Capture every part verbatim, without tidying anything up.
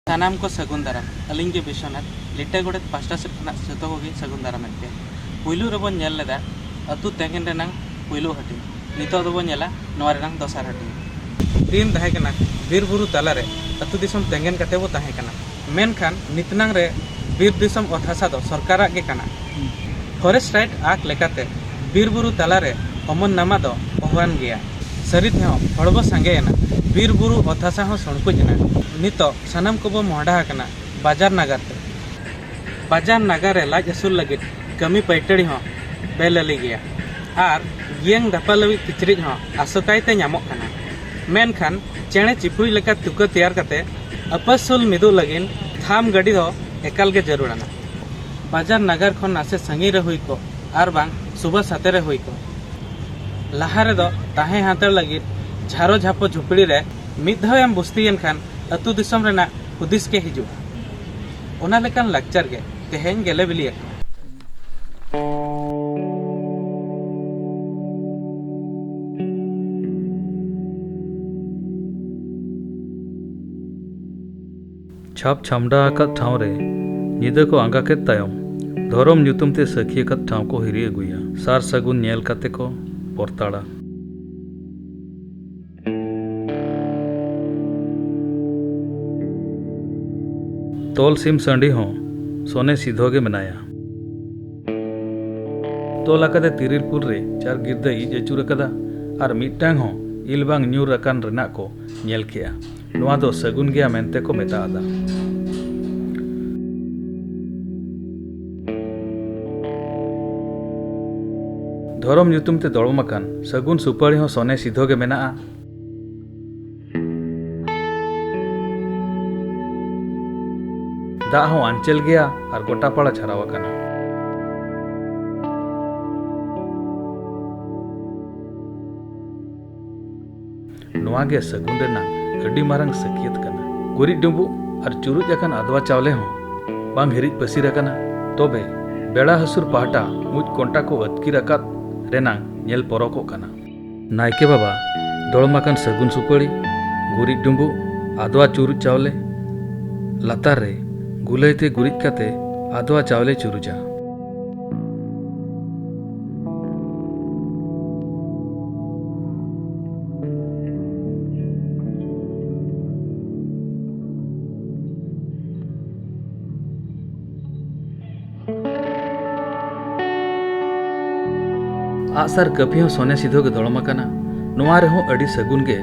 ᱥᱟᱱᱟᱢ ᱠᱚ ᱥᱟᱹᱜᱩᱱ ᱫᱟᱨᱟᱢ᱾ ᱟᱹᱞᱤᱧ ᱜᱮ ᱵᱤᱥᱥᱚᱱᱟᱛᱷ, ᱞᱤᱴᱟᱹ ᱜᱚᱰᱮᱛ ᱯᱟᱥᱴᱟ ᱥᱮᱫ ᱠᱷᱚᱱᱟᱜ ᱡᱚᱛᱚ ᱠᱚᱜᱮ ᱥᱟᱹᱜᱩᱱ ᱫᱟᱨᱟᱢᱮᱫ ᱯᱮᱭᱟ᱾ ᱯᱩᱭᱞᱩ ᱨᱮᱵᱚᱱ ᱧᱮᱞ ᱞᱮᱫᱟ ᱟᱹᱛᱩ ᱛᱮᱸᱜᱮᱱ ᱨᱮᱱᱟᱝ ᱯᱩᱭᱞᱩ ᱦᱟᱹᱴᱤᱧ᱾ ᱱᱤᱛᱚᱜ ᱫᱚᱵᱚᱱ ᱧᱮᱞᱟ ᱱᱚᱣᱟ ᱨᱮᱱᱟᱝ ᱫᱚᱥᱟᱨ ᱦᱟᱹᱴᱤᱧ᱾ ᱫᱤᱱ ᱛᱟᱦᱮᱸ ᱠᱟᱱᱟ ᱵᱤᱨ ᱵᱩᱨᱩ ᱛᱟᱞᱟᱨᱮ ᱟᱹᱛᱩ ᱫᱤᱥᱚᱢ ᱛᱮᱸᱜᱮᱱ ᱠᱟᱛᱮ ᱵᱚ ᱛᱟᱦᱮᱸ ᱠᱟᱱᱟ, ᱢᱮᱱᱠᱷᱟᱱ ᱱᱤᱛᱱᱟᱝ ᱨᱮ ᱵᱤᱨ ᱫᱤᱥᱚᱢ ᱚᱛ ᱦᱟᱥᱟ ᱫᱚ ᱥᱚᱨᱠᱟᱨᱟᱜ ᱜᱮ ᱠᱟᱱᱟ᱾ ᱯᱷᱚᱨᱮᱥᱴ ᱨᱟᱭᱤᱴ ᱟᱠᱴ ᱞᱮᱠᱟᱛᱮ ᱵᱤᱨ ᱵᱩᱨᱩ ᱛᱟᱞᱟᱨᱮ ᱚᱢᱚᱱ ᱱᱟᱢᱟ ᱫᱚ ᱚᱦᱚᱣᱟᱱ ᱜᱮᱭᱟ᱾ ᱥᱟᱹᱨᱤ ᱛᱮᱦᱚᱸ ᱦᱚᱲ ᱵᱚ ᱥᱟᱸᱜᱮᱭᱮᱱᱟ, ᱵᱤᱨ ᱵᱩᱨᱩ ᱚᱛ ᱦᱟᱥᱟ ᱦᱚᱸ ᱥᱚᱝᱠᱚᱪ ᱮᱱᱟ᱾ ᱱᱤᱛᱚᱜ ᱥᱟᱱᱟᱢ ᱠᱚᱵᱚ ᱢᱚᱦᱰᱟ ᱟᱠᱟᱱᱟ ᱵᱟᱡᱟᱨ ᱱᱟᱜᱟᱨ ᱛᱮ᱾ ᱵᱟᱡᱟᱨ ᱱᱟᱜᱟᱨ ᱨᱮ ᱞᱟᱡ ᱟᱹᱥᱩᱞ ᱞᱟᱹᱜᱤᱫ ᱠᱟᱹᱢᱤ ᱯᱟᱹᱭᱴᱟᱹᱲᱤ ᱦᱚᱸ ᱵᱮᱞᱟᱹᱞᱤ ᱜᱮᱭᱟ, ᱟᱨ ᱜᱤᱭᱟᱹᱝ ᱫᱟᱯᱟ ᱞᱟᱹᱜᱤᱫ ᱠᱤᱪᱨᱤᱡ ᱦᱚᱸ ᱟᱥᱚᱠᱟᱭ ᱛᱮ ᱧᱟᱢᱚᱜ ᱠᱟᱱᱟ᱾ ᱢᱮᱱᱠᱷᱟᱱ ᱪᱮᱬᱮ ᱪᱤᱯᱨᱩᱡ ᱞᱮᱠᱟ ᱛᱩᱠᱟᱹ ᱛᱮᱭᱟᱨ ᱠᱟᱛᱮ ᱟᱹᱯᱟᱹᱥᱩᱞ ᱢᱤᱫᱚᱜ ᱞᱟᱹᱜᱤᱫ ᱛᱷᱟᱢ ᱜᱟᱹᱰᱤ ᱫᱚ ᱮᱠᱟᱞ ᱜᱮ ᱡᱟᱹᱨᱩᱲ ᱟᱱᱟ᱾ ᱵᱟᱡᱟᱨ ᱱᱟᱜᱟᱨ ᱠᱷᱚᱱ ᱱᱟᱥᱮ ᱥᱟᱺᱜᱤᱧ ᱨᱮ ᱦᱩᱭ ᱠᱚᱜ, ᱟᱨ ᱵᱟᱝ ᱥᱩᱵᱟᱹ ᱥᱟᱛᱮ ᱨᱮ ᱦᱩᱭ ᱠᱚᱜ᱾ ᱞᱟᱦᱟ ᱨᱮᱫᱚ ᱛᱟᱦᱮᱸ ᱦᱟᱛᱟᱲ ᱞᱟᱹᱜᱤᱫ ᱡᱷᱟᱨᱚ ᱡᱷᱟᱯᱚ ᱡᱷᱩᱯᱲᱤ ᱨᱮ ᱢᱤᱫ ᱫᱷᱟᱣ ᱮᱢ ᱵᱩᱥᱛᱤᱭᱮᱱ ᱠᱷᱟᱱ ᱟᱹᱛᱩ ᱫᱤᱥᱚᱢ ᱨᱮᱱᱟᱜ ᱦᱩᱫᱤᱥ ᱜᱮ ᱦᱤᱡᱩᱜᱼᱟ᱾ ᱚᱱᱟ ᱞᱮᱠᱟᱱ ᱞᱟᱠᱪᱟᱨ ᱜᱮ ᱛᱮᱦᱮᱧ ᱜᱮᱞᱮ ᱵᱤᱞᱤ ᱟᱠᱟᱱᱟ᱾ ᱪᱷᱟᱯ ᱪᱷᱟᱢᱰᱟ ᱟᱠᱟᱫ ᱴᱷᱟᱶ ᱨᱮ ᱧᱤᱫᱟᱹ ᱠᱚ ᱟᱸᱜᱟ ᱠᱮᱫ ᱛᱟᱭᱚᱢ, ᱫᱷᱚᱨᱚᱢ ᱧᱩᱛᱩᱢ ᱛᱮ ᱥᱟᱹᱠᱷᱤ ᱟᱠᱟᱫ ᱴᱷᱟᱶ ᱠᱚ ᱦᱤᱨᱤ ᱟᱹᱜᱩᱭᱟ᱾ ᱥᱟᱨ ᱥᱟᱹᱜᱩᱱ ᱧᱮᱞ ᱠᱟᱛᱮ ᱠᱚ ᱯᱚᱨᱛᱟᱲᱟ᱾ ᱛᱚᱞ ᱥᱤᱢ ᱥᱟᱺᱰᱤ ᱦᱚᱸ ᱥᱚᱱᱮ ᱥᱤᱫᱷᱚ ᱜᱮ ᱢᱮᱱᱟᱭᱟ᱾ ᱛᱚᱞ ᱟᱠᱟᱫᱮ ᱛᱤᱨᱤᱞ ᱯᱩᱨ ᱨᱮ ᱪᱟᱨ ᱜᱤᱨᱫᱟᱹ ᱤᱡ ᱟᱹᱪᱩᱨ ᱟᱠᱟᱫᱟ, ᱟᱨ ᱢᱤᱫᱴᱟᱝ ᱦᱚᱸ ᱤᱞ ᱵᱟᱝ ᱧᱩᱨ ᱟᱠᱟᱱ ᱨᱮᱱᱟᱜ ᱠᱚ ᱧᱮᱞ ᱠᱮᱜᱼᱟ᱾ ᱱᱚᱣᱟ ᱫᱚ ᱥᱟᱹᱜᱩᱱ ᱜᱮᱭᱟ ᱢᱮᱱᱛᱮ ᱠᱚ ᱢᱮᱛᱟᱫᱟ᱾ ᱫᱷᱚᱨᱚᱢ ᱧᱩᱛᱩᱢ ᱛᱮ ᱫᱚᱲᱚᱢ ᱟᱠᱟᱱ ᱥᱟᱹᱜᱩᱱ ᱥᱩᱯᱟᱹᱲᱤ ᱦᱚᱸ ᱥᱚᱱᱮ ᱥᱤᱫᱷᱚ ᱜᱮ ᱢᱮᱱᱟᱜᱼᱟ᱾ ᱫᱟᱜ ᱦᱚᱸ ᱟᱧᱪᱮᱞ ᱜᱮᱭᱟ ᱟᱨ ᱜᱚᱴᱟ ᱯᱟᱲᱟ ᱡᱷᱟᱨᱟᱣ ᱟᱠᱟᱱᱟ᱾ ᱱᱚᱣᱟ ᱜᱮ ᱥᱟᱹᱜᱩᱱ ᱨᱮᱱᱟᱜ ᱟᱹᱰᱤ ᱢᱟᱨᱟᱝ ᱥᱟᱹᱠᱷᱭᱟᱹᱛ ᱠᱟᱱᱟ᱾ ᱜᱩᱨᱤᱡ ᱰᱩᱸᱵᱩᱜ ᱟᱨ ᱪᱩᱨᱩᱡ ᱟᱠᱟᱱ ᱟᱫᱽᱣᱟ ᱪᱟᱣᱞᱮ ᱦᱚᱸ ᱵᱟᱝ ᱦᱤᱨᱤᱡ ᱯᱟᱹᱥᱤᱨ ᱟᱠᱟᱱᱟ᱾ ᱛᱚᱵᱮ ᱵᱮᱲᱟ ᱦᱟᱹᱥᱩᱨ ᱯᱟᱦᱴᱟ ᱢᱩᱸᱡ ᱠᱚᱱᱴᱟ ᱠᱚ ᱟᱹᱛᱠᱤᱨ ᱟᱠᱟᱫ ᱨᱮᱱᱟᱝ ᱧᱮᱞ ᱯᱚᱨᱚᱠᱚᱜ ᱠᱟᱱᱟ᱾ ᱱᱟᱭᱠᱮ ᱵᱟᱵᱟ ᱫᱚᱲᱚᱢ ᱟᱠᱟᱱ ᱥᱟᱹᱜᱩᱱ ᱥᱩᱯᱟᱹᱲᱤ, ᱜᱩᱨᱤᱡ ᱰᱩᱸᱵᱩᱜ, ᱟᱫᱽᱣᱟ ᱪᱩᱨᱩᱡ ᱪᱟᱣᱞᱮ, ᱞᱟᱛᱟᱨ ᱨᱮ ᱜᱩᱞᱟᱹᱭ ᱛᱮ ᱜᱩᱨᱤᱡ ᱠᱟᱛᱮ ᱟᱫᱣᱟ ᱪᱟᱣᱞᱮ ᱪᱩᱨᱩᱡᱟ᱾ ᱟᱜᱼᱥᱟᱨ ᱠᱟᱹᱯᱤ ᱦᱚᱸ ᱥᱚᱱᱮ ᱥᱤᱫᱷᱟᱹ ᱜᱮ ᱫᱚᱲᱚᱢ ᱟᱠᱟᱱᱟ᱾ ᱱᱚᱣᱟ ᱨᱮᱦᱚᱸ ᱟᱹᱰᱤ ᱥᱟᱹᱜᱩᱱ ᱜᱮ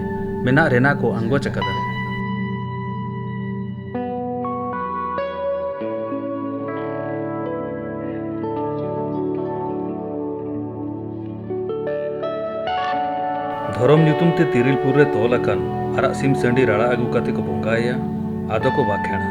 ᱢᱮᱱᱟᱜ ᱨᱮᱱᱟᱜ ᱠᱚ ᱟᱸᱜᱚᱪ ᱟᱠᱟᱫᱟ᱾ ᱫᱷᱚᱨᱚᱢ ᱧᱩᱛᱩᱢ ᱛᱮ ᱛᱤᱨᱤᱞ ᱯᱩᱨ ᱨᱮ ᱛᱚᱞ ᱟᱠᱟᱱ ᱟᱨᱟᱜ ᱥᱤᱢ ᱥᱟᱺᱰᱤ ᱨᱟᱲᱟ ᱟᱹᱜᱩ ᱠᱟᱛᱮ ᱠᱚ ᱵᱚᱸᱜᱟᱭᱮᱭᱟ, ᱟᱫᱚ ᱠᱚ ᱵᱟᱠᱷᱮᱲᱟ᱾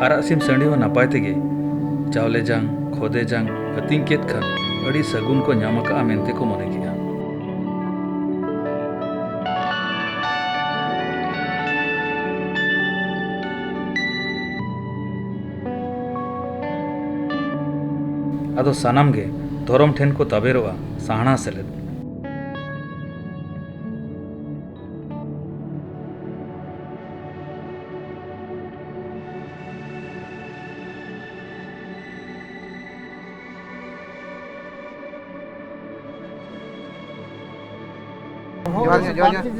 ᱟᱨᱟᱜ ᱥᱤᱢ ᱥᱟᱺᱰᱤ ᱦᱚᱸ ᱱᱟᱯᱟᱭ ᱛᱮᱜᱮ ᱪᱟᱣᱞᱮ ᱡᱟᱝ, ᱠᱷᱚᱫᱮ ᱡᱟᱝ ᱟᱹᱛᱤᱧ ᱠᱮᱫ ᱠᱷᱟᱱ ᱟᱹᱰᱤ ᱥᱟᱹᱜᱩᱱ ᱠᱚ ᱧᱟᱢ ᱟᱠᱟᱫᱼᱟ ᱢᱮᱱᱛᱮ ᱠᱚ ᱢᱚᱱᱮ ᱠᱮᱫᱼᱟ᱾ ᱟᱫᱚ ᱥᱟᱱᱟᱢ ᱜᱮ ᱫᱷᱚᱨᱚᱢ ᱴᱷᱮᱱ ᱠᱚ ᱛᱟᱵᱮᱨᱚᱜᱼᱟ ᱥᱟᱦᱱᱟ ᱥᱮᱞᱮᱫ᱾ ᱡᱚᱦᱟᱨ ᱜᱮ, ᱡᱚᱦᱟᱨ ᱜᱮ,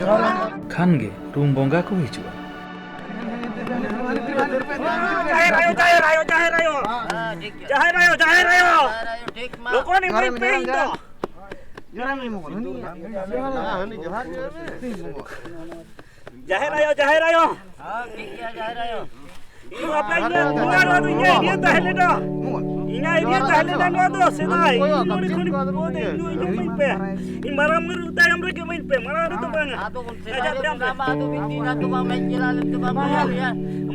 ᱡᱚᱦᱟᱨ ᱜᱮ᱾ ᱠᱷᱟᱱ ᱜᱮ ᱨᱩᱢ ᱵᱚᱸᱜᱟ ᱠᱚ ᱦᱤᱡᱩᱜᱼᱟ᱾ ᱡᱟᱦᱮᱨ ᱟᱭᱳ, ᱡᱟᱦᱮᱨ ᱟᱭᱳ, ᱡᱟᱦᱮᱨ ᱟᱭᱳ᱾ ᱡᱟᱦᱮᱨ ᱟᱭᱳ, ᱡᱟᱦᱮᱨ ᱟᱭᱳ᱾ ᱞᱚᱜᱚᱱ ᱤᱢᱟᱹᱧ ᱯᱮ ᱤᱧ ᱫᱚ᱾ ᱡᱟᱦᱮᱨ ᱟᱭᱳ, ᱡᱟᱦᱮᱨ ᱟᱭᱳ᱾ ᱦᱚᱸ, ᱴᱷᱤᱠ ᱜᱮᱭᱟ, ᱡᱟᱦᱮᱨ ᱟᱭᱳ᱾ ᱤᱧ ᱵᱟᱯᱞᱟ ᱤᱧ ᱫᱚ ᱱᱚᱣᱟ ᱫᱚ ᱤᱧ ᱜᱮ ᱤᱧ ᱛᱟᱦᱮᱸ ᱞᱮᱱᱟ᱾ ᱤᱧᱟᱹᱜ ᱮᱨᱤᱭᱟ ᱛᱟᱦᱮᱸ ᱞᱮᱱᱟ ᱱᱚᱣᱟ ᱫᱚ ᱥᱮᱫᱟᱭ᱾ ᱤᱧ ᱱᱚᱰᱮ ᱠᱷᱚᱱ ᱤᱧ ᱤᱧ ᱤᱢᱟᱹᱧ ᱯᱮ᱾ ᱤᱧ ᱢᱟᱨᱟᱝ ᱵᱩᱨᱩ ᱛᱟᱭᱚᱢ ᱨᱮᱜᱮ ᱤᱢᱟᱹᱧ ᱯᱮ, ᱢᱟᱲᱟᱝ ᱨᱮᱫᱚ ᱵᱟᱝᱟ᱾ ᱟᱡᱟᱜ ᱛᱟᱭᱚᱢ ᱨᱮ᱾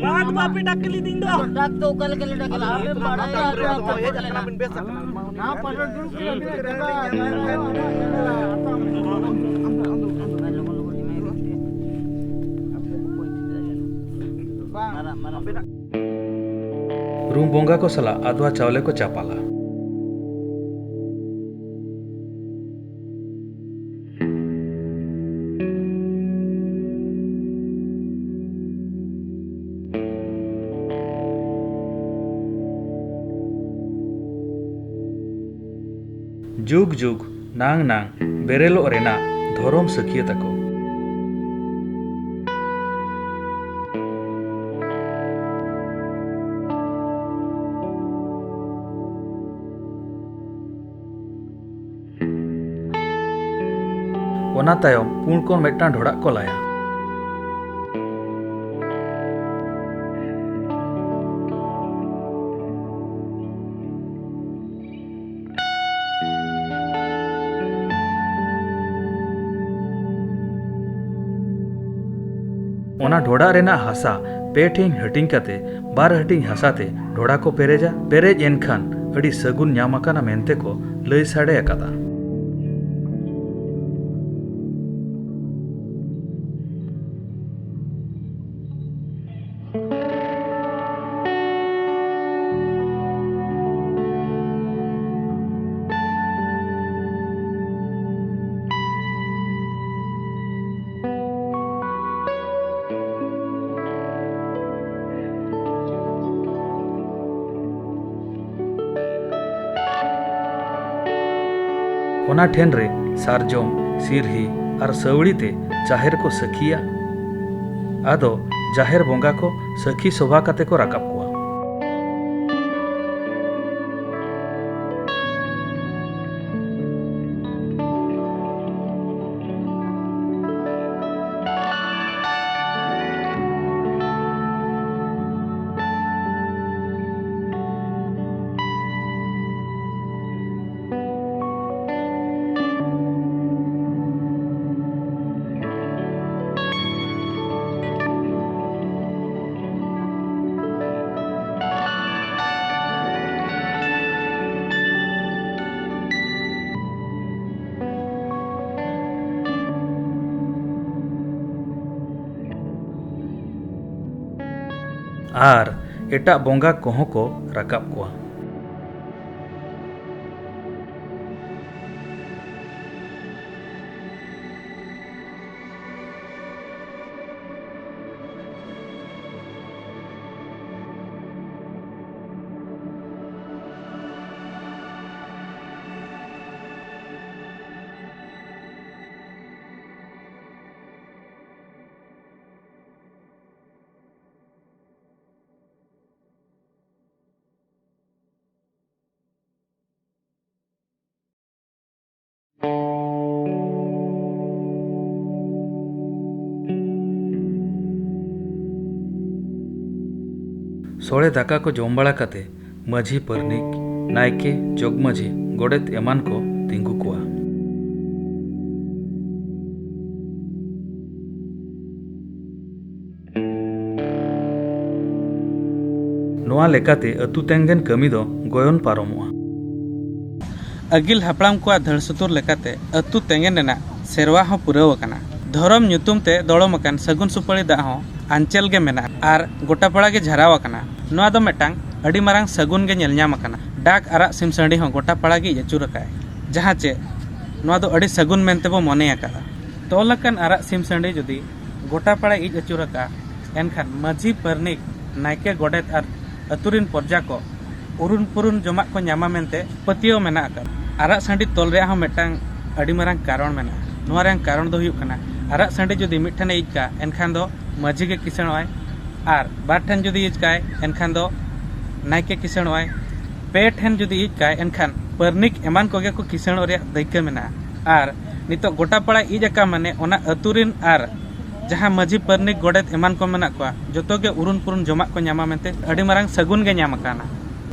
ᱢᱟ ᱫᱚ ᱵᱟᱯᱮ ᱰᱟᱠ ᱞᱤᱫᱤᱧ ᱫᱚ᱾ ᱰᱟᱠ ᱫᱚ ᱚᱠᱟ ᱞᱮᱠᱟ ᱞᱮ ᱰᱟᱠ ᱞᱮᱫᱟ? ᱟᱯᱮ ᱵᱟᱲᱟᱭᱟ ᱟᱨ ᱵᱟᱯᱮ ᱰᱟᱠ ᱞᱮᱫᱟ? ᱨᱩᱢ ᱵᱚᱸᱜᱟ ᱠᱚ ᱥᱟᱞᱟᱜ ᱟᱫᱽᱣᱟ ᱪᱟᱣᱞᱮ ᱠᱚ ᱪᱟᱯᱟᱞᱟ᱾ ᱡᱩᱜᱽ ᱡᱩᱜᱽ ᱱᱟᱝ ᱱᱟᱝ ᱵᱮᱨᱮᱞᱚᱜ ᱨᱮᱱᱟᱜ ᱫᱷᱚᱨᱚᱢ ᱥᱟᱹᱠᱷᱤᱭᱟᱹ ᱛᱟᱠᱚ᱾ ᱚᱱᱟ ᱛᱟᱭᱚᱢ ᱯᱩᱸᱰ ᱠᱚ ᱢᱤᱫᱴᱟᱝ ᱰᱷᱚᱲᱟᱜ ᱠᱚ ᱞᱟᱭᱟ᱾ ᱚᱱᱟ ᱰᱷᱚᱲᱟᱜ ᱨᱮᱱᱟᱜ ᱦᱟᱥᱟ ᱯᱮ ᱴᱷᱮᱱ ᱦᱟᱹᱴᱤᱧ ᱠᱟᱛᱮ ᱵᱟᱨ ᱦᱟᱹᱴᱤᱧ ᱦᱟᱥᱟ ᱛᱮ ᱰᱷᱚᱲᱟ ᱠᱚ ᱯᱮᱨᱮᱡᱟ᱾ ᱯᱮᱨᱮᱡ ᱮᱱᱠᱷᱟᱱ ᱟᱹᱰᱤ ᱥᱟᱹᱜᱩᱱ ᱧᱟᱢ ᱟᱠᱟᱱᱟ ᱢᱮᱱᱛᱮ ᱠᱚ ᱞᱟᱹᱭ ᱥᱟᱰᱮ ᱟᱠᱟᱫᱟ᱾ ᱚᱱᱟ ᱴᱷᱮᱱ ᱨᱮ ᱥᱟᱨᱡᱚᱢ, ᱥᱤᱨᱦᱤ ᱟᱨ ᱥᱟᱹᱣᱲᱤ ᱛᱮ ᱡᱟᱦᱮᱨ ᱠᱚ ᱥᱟᱹᱠᱷᱤᱭᱟ᱾ ᱟᱫᱚ ᱡᱟᱦᱮᱨ ᱵᱚᱸᱜᱟ ᱠᱚ ᱥᱟᱹᱠᱷᱤ ᱥᱚᱵᱷᱟ ᱠᱟᱛᱮ ᱠᱚ ᱨᱟᱠᱟᱵ ᱠᱚᱣᱟ᱾ ᱟᱨ ᱮᱴᱟᱜ ᱵᱚᱸᱜᱟ ᱠᱚᱦᱚᱸ ᱠᱚ ᱨᱟᱠᱟᱵ ᱠᱚᱣᱟ᱾ ᱥᱚᱲᱮ ᱫᱟᱠᱟ ᱠᱚ ᱡᱚᱢ ᱵᱟᱲᱟ ᱠᱟᱛᱮ ᱢᱟᱹᱡᱷᱤ ᱯᱟᱨᱟᱱᱤᱠ, ᱱᱟᱭᱠᱮ, ᱡᱚᱜᱽᱢᱟᱹᱡᱷᱤ, ᱜᱚᱰᱮᱛ ᱮᱢᱟᱱ ᱠᱚ ᱛᱤᱸᱜᱩ ᱠᱚᱣᱟ᱾ ᱱᱚᱣᱟ ᱞᱮᱠᱟᱛᱮ ᱟᱹᱛᱩ ᱛᱮᱸᱜᱮᱱ ᱠᱟᱹᱢᱤ ᱫᱚ ᱜᱚᱭᱚᱱ ᱯᱟᱨᱚᱢᱚᱜᱼᱟ᱾ ᱟᱹᱜᱤᱞ ᱦᱟᱯᱲᱟᱢ ᱠᱚᱣᱟᱜ ᱫᱷᱟᱹᱲ ᱥᱩᱛᱩᱨ ᱞᱮᱠᱟᱛᱮ ᱟᱹᱛᱩ ᱛᱮᱸᱜᱮᱱ ᱨᱮᱱᱟᱜ ᱥᱮᱨᱣᱟ ᱦᱚᱸ ᱯᱩᱨᱟᱹᱣ ᱟᱠᱟᱱᱟ᱾ ᱫᱷᱚᱨᱚᱢ ᱧᱩᱛᱩᱢ ᱛᱮ ᱫᱚᱲᱚᱢ ᱟᱠᱟᱱ ᱥᱟᱹᱜᱩᱱ ᱥᱩᱯᱟᱹᱲᱤ ᱫᱟᱜ ᱦᱚᱸ ᱟᱧᱪᱮᱞ ᱜᱮ ᱢᱮᱱᱟᱜᱼᱟ ᱟᱨ ᱜᱚᱴᱟ ᱯᱟᱲᱟ ᱜᱮ ᱡᱷᱟᱨᱟᱣ ᱟᱠᱟᱱᱟ᱾ ᱱᱚᱣᱟ ᱫᱚ ᱢᱤᱫᱴᱟᱝ ᱟᱹᱰᱤ ᱢᱟᱨᱟᱝ ᱥᱟᱹᱜᱩᱱ ᱜᱮ ᱧᱮᱞ ᱧᱟᱢ ᱟᱠᱟᱱᱟ᱾ ᱰᱟᱠ ᱟᱨᱟᱜ ᱥᱤᱢ ᱥᱟᱺᱰᱤ ᱦᱚᱸ ᱜᱚᱴᱟ ᱯᱟᱲᱟ ᱜᱮ ᱤᱡ ᱟᱹᱪᱩᱨ ᱟᱠᱟᱫᱼᱟᱭ, ᱡᱟᱦᱟᱸ ᱪᱮ ᱱᱚᱣᱟ ᱫᱚ ᱟᱹᱰᱤ ᱥᱟᱹᱜᱩᱱ ᱢᱮᱱᱛᱮ ᱵᱚ ᱢᱚᱱᱮ ᱟᱠᱟᱫᱼᱟ᱾ ᱛᱚᱞ ᱟᱠᱟᱱ ᱟᱨᱟᱜ ᱥᱤᱢ ᱥᱟᱺᱰᱤ ᱡᱩᱫᱤ ᱜᱚᱴᱟ ᱯᱟᱲᱟᱭ ᱤᱡ ᱟᱹᱪᱩᱨ ᱟᱠᱟᱫᱼᱟ, ᱮᱱᱠᱷᱟᱱ ᱢᱟᱹᱡᱷᱤ ᱯᱟᱨᱟᱱᱤᱠ, ᱱᱟᱭᱠᱮ, ᱜᱚᱰᱮᱛ ᱟᱨ ᱟᱹᱛᱩ ᱨᱤᱱ ᱯᱨᱚᱡᱟ ᱠᱚ ᱩᱨᱩᱱ ᱯᱩᱨᱩᱱ ᱡᱚᱢᱟᱜ ᱠᱚ ᱧᱟᱢᱟ ᱢᱮᱱᱛᱮ ᱯᱟᱹᱛᱭᱟᱹᱣ ᱢᱮᱱᱟᱜ ᱟᱠᱟᱫᱟ᱾ ᱟᱨᱟᱜ ᱥᱟᱺᱰᱤ ᱛᱚᱞ ᱨᱮᱭᱟᱜ ᱦᱚᱸ ᱢᱤᱫᱴᱟᱝ ᱟᱹᱰᱤ ᱢᱟᱨᱟᱝ ᱠᱟᱨᱚᱱ ᱢᱮᱱᱟᱜᱼᱟ᱾ ᱱᱚᱣᱟ ᱨᱮᱭᱟᱜ ᱠᱟᱨᱚᱱ ᱫᱚ ᱦᱩᱭᱩᱜ ᱠᱟᱱᱟ, ᱟᱨᱟᱜ ᱥᱟᱺᱰᱤ ᱡᱩᱫᱤ ᱢᱤᱫ ᱴᱷᱮᱱᱮ ᱤᱡ ᱠᱟᱜᱼᱟ, ᱮᱱᱠᱷᱟᱱ ᱫᱚ ᱢᱟᱹᱡᱷᱤ ᱜᱮ ᱠᱤᱥᱟᱹᱬᱚᱜᱼᱟᱭ, ᱟᱨ ᱵᱟᱨ ᱴᱷᱮᱱ ᱡᱩᱫᱤ ᱤᱡ ᱠᱟᱜᱼᱟᱭ, ᱮᱱᱠᱷᱟᱱ ᱫᱚ ᱱᱟᱭᱠᱮ ᱠᱤᱥᱟᱹᱬᱚᱜᱼᱟᱭ, ᱯᱮ ᱴᱷᱮᱱ ᱡᱩᱫᱤ ᱤᱡ ᱠᱟᱜᱼᱟᱭ, ᱮᱱᱠᱷᱟᱱ ᱯᱟᱨᱟᱱᱤᱠ ᱮᱢᱟᱱ ᱠᱚᱜᱮ ᱠᱚ ᱠᱤᱥᱟᱹᱬᱚᱜ ᱨᱮᱭᱟᱜ ᱫᱟᱹᱭᱠᱟᱹ ᱢᱮᱱᱟᱜᱼᱟ᱾ ᱟᱨ ᱱᱤᱛᱚᱜ ᱜᱚᱴᱟ ᱯᱟᱲᱟ ᱤᱡ ᱟᱠᱟᱱ ᱢᱟᱱᱮ ᱚᱱᱟ ᱟᱹᱛᱩ ᱨᱤᱱ ᱟᱨ ᱡᱟᱦᱟᱸ ᱢᱟᱹᱡᱷᱤ, ᱯᱟᱨᱟᱱᱤᱠ, ᱜᱚᱰᱮᱛ ᱮᱢᱟᱱ ᱠᱚ ᱢᱮᱱᱟᱜ ᱠᱚᱣᱟ, ᱡᱚᱛᱚ ᱜᱮ ᱩᱨᱩᱱ ᱯᱩᱨᱩᱱ ᱡᱚᱢᱟᱜ ᱠᱚ ᱧᱟᱢᱟ ᱢᱮᱱᱛᱮ ᱟᱹᱰᱤ ᱢᱟᱨᱟᱝ ᱥᱟᱹᱜᱩᱱ ᱜᱮ ᱧᱟᱢ ᱟᱠᱟᱱᱟ᱾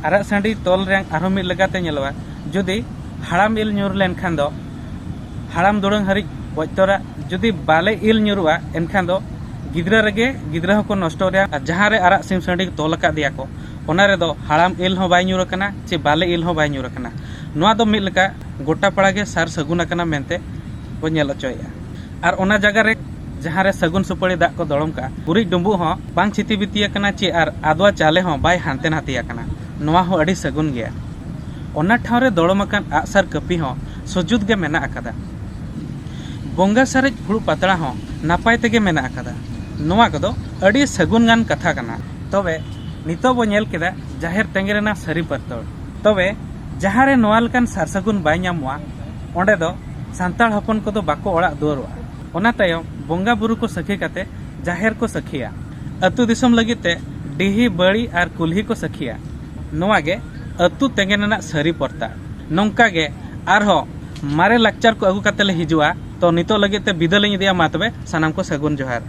ᱟᱨᱟᱜ ᱥᱟᱺᱰᱤ ᱛᱚᱞ ᱨᱮᱭᱟᱜ ᱟᱨᱦᱚᱸ ᱢᱤᱫ ᱞᱮᱠᱟᱛᱮ ᱧᱮᱞᱚᱜᱼᱟ, ᱡᱩᱫᱤ ᱦᱟᱲᱟᱢ ᱤᱞ ᱧᱩᱨ ᱞᱮᱱᱠᱷᱟᱱ ᱫᱚ ᱦᱟᱲᱟᱢ ᱫᱩᱲᱩᱝ ᱦᱟᱹᱨᱤᱡ ᱜᱚᱡ ᱛᱚᱨᱟ, ᱡᱩᱫᱤ ᱵᱟᱞᱮ ᱤᱞ ᱧᱩᱨᱩᱜᱼᱟ, ᱮᱱᱠᱷᱟᱱ ᱫᱚ ᱜᱤᱫᱽᱨᱟᱹ ᱨᱮᱜᱮ ᱜᱤᱫᱽᱨᱟᱹ ᱦᱚᱸᱠᱚ ᱱᱚᱥᱴᱚ ᱨᱮᱭᱟᱜ᱾ ᱟᱨ ᱡᱟᱦᱟᱸ ᱨᱮ ᱟᱨᱟᱜ ᱥᱤᱢ ᱥᱟᱺᱰᱤ ᱛᱚᱞ ᱟᱠᱟᱫ ᱫᱮᱭᱟ ᱠᱚ, ᱚᱱᱟ ᱨᱮᱫᱚ ᱦᱟᱲᱟᱢ ᱤᱞ ᱦᱚᱸ ᱵᱟᱭ ᱧᱩᱨ ᱟᱠᱟᱱᱟ ᱪᱮ ᱵᱟᱞᱮ ᱤᱞ ᱦᱚᱸ ᱵᱟᱭ ᱧᱩᱨ ᱟᱠᱟᱱᱟ᱾ ᱱᱚᱣᱟ ᱫᱚ ᱢᱤᱫ ᱞᱮᱠᱟ ᱜᱚᱴᱟ ᱯᱟᱲᱟ ᱜᱮ ᱥᱟᱨ ᱥᱟᱹᱜᱩᱱ ᱟᱠᱟᱱᱟ ᱢᱮᱱᱛᱮ ᱵᱚ ᱧᱮᱞ ᱦᱚᱪᱚᱭᱮᱫᱼᱟ᱾ ᱟᱨ ᱚᱱᱟ ᱡᱟᱭᱜᱟ ᱨᱮ ᱡᱟᱦᱟᱸ ᱨᱮ ᱥᱟᱹᱜᱩᱱ ᱥᱩᱯᱟᱹᱲᱤ ᱫᱟᱜ ᱠᱚ ᱫᱚᱲᱚᱢ ᱠᱟᱜᱼᱟ, ᱜᱩᱨᱤᱡ ᱰᱩᱸᱵᱩᱜ ᱦᱚᱸ ᱵᱟᱝ ᱪᱷᱤᱛᱤ ᱵᱤᱛᱤ ᱟᱠᱟᱱᱟ ᱪᱮ ᱟᱨ ᱟᱫᱽᱣᱟ ᱪᱟᱣᱞᱮ ᱦᱚᱸ ᱵᱟᱭ ᱦᱟᱱᱛᱮ ᱱᱟᱛᱮ ᱟᱠᱟᱱᱟ᱾ ᱱᱚᱣᱟ ᱦᱚᱸ ᱟᱹᱰᱤ ᱥᱟᱹᱜᱩᱱ ᱜᱮᱭᱟ᱾ ᱚᱱᱟ ᱴᱷᱟᱶ ᱨᱮ ᱫᱚᱲᱚᱢ ᱟᱠᱟᱱ ᱟᱜᱼᱥᱟᱨ ᱠᱟᱹᱯᱤ ᱦᱚᱸ ᱥᱚᱡᱩᱛ ᱜᱮ ᱢᱮᱱᱟᱜ ᱟᱠᱟᱫᱟ᱾ ᱵᱚᱸᱜᱟ ᱥᱟᱨᱮᱡ ᱯᱷᱩᱲᱩᱜ ᱯᱟᱛᱲᱟ ᱦᱚᱸ ᱱᱟᱯᱟᱭ ᱛᱮᱜᱮ ᱢᱮᱱᱟᱜ ᱟᱠᱟᱫᱟ᱾ ᱱᱚᱣᱟ ᱠᱚᱫᱚ ᱟᱹᱰᱤ ᱥᱟᱹᱜᱩᱱ ᱜᱟᱱ ᱠᱟᱛᱷᱟ ᱠᱟᱱᱟ᱾ ᱛᱚᱵᱮ ᱱᱤᱛᱚᱜ ᱵᱚ ᱧᱮᱞ ᱠᱮᱫᱟ ᱡᱟᱦᱮᱨ ᱛᱮᱸᱜᱮ ᱨᱮᱱᱟᱜ ᱥᱟᱹᱨᱤ ᱯᱟᱹᱨᱛᱟᱹᱲ᱾ ᱛᱚᱵᱮ ᱡᱟᱦᱟᱸ ᱨᱮ ᱱᱚᱣᱟ ᱞᱮᱠᱟᱱ ᱥᱟᱨ ᱥᱟᱹᱜᱩᱱ ᱵᱟᱭ ᱧᱟᱢᱚᱜᱼᱟ, ᱚᱸᱰᱮ ᱫᱚ ᱥᱟᱱᱛᱟᱲ ᱦᱚᱯᱚᱱ ᱠᱚᱫᱚ ᱵᱟᱠᱚ ᱚᱲᱟᱜ ᱫᱩᱣᱟᱹᱨᱚᱜᱼᱟ᱾ ᱚᱱᱟ ᱛᱟᱭᱚᱢ ᱵᱚᱸᱜᱟ ᱵᱩᱨᱩ ᱠᱚ ᱥᱟᱹᱠᱷᱤ ᱠᱟᱛᱮ ᱡᱟᱦᱮᱨ ᱠᱚ ᱥᱟᱹᱠᱷᱤᱭᱟ᱾ ᱟᱹᱛᱩ ᱫᱤᱥᱚᱢ ᱞᱟᱹᱜᱤᱫ ᱛᱮ ᱰᱤᱦᱤ, ᱵᱟᱹᱲᱤ ᱟᱨ ᱠᱩᱞᱦᱤ ᱠᱚ ᱥᱟᱹᱠᱷᱤᱭᱟ᱾ ᱱᱚᱣᱟ ᱜᱮ ᱟᱹᱛᱩ ᱛᱮᱸᱜᱮ ᱨᱮᱱᱟᱜ ᱥᱟᱹᱨᱤ ᱯᱚᱨᱛᱟ᱾ ᱱᱚᱝᱠᱟ ᱜᱮ ᱟᱨᱦᱚᱸ ᱢᱟᱨᱮ ᱞᱟᱠᱪᱟᱨ ᱠᱚ ᱟᱹᱜᱩ ᱠᱟᱛᱮ ᱞᱮ ᱦᱤᱡᱩᱜᱼᱟ᱾ ᱛᱚ ᱱᱤᱛᱚᱜ ᱞᱟᱹᱜᱤᱫ ᱛᱮ ᱵᱤᱫᱟᱹ ᱞᱤᱧ ᱤᱫᱤᱭᱟ᱾ ᱢᱟ ᱛᱚᱵᱮ ᱥᱟᱱᱟᱢ ᱠᱚ ᱥᱟᱹᱜᱩᱱ ᱡᱚᱦᱟᱨ᱾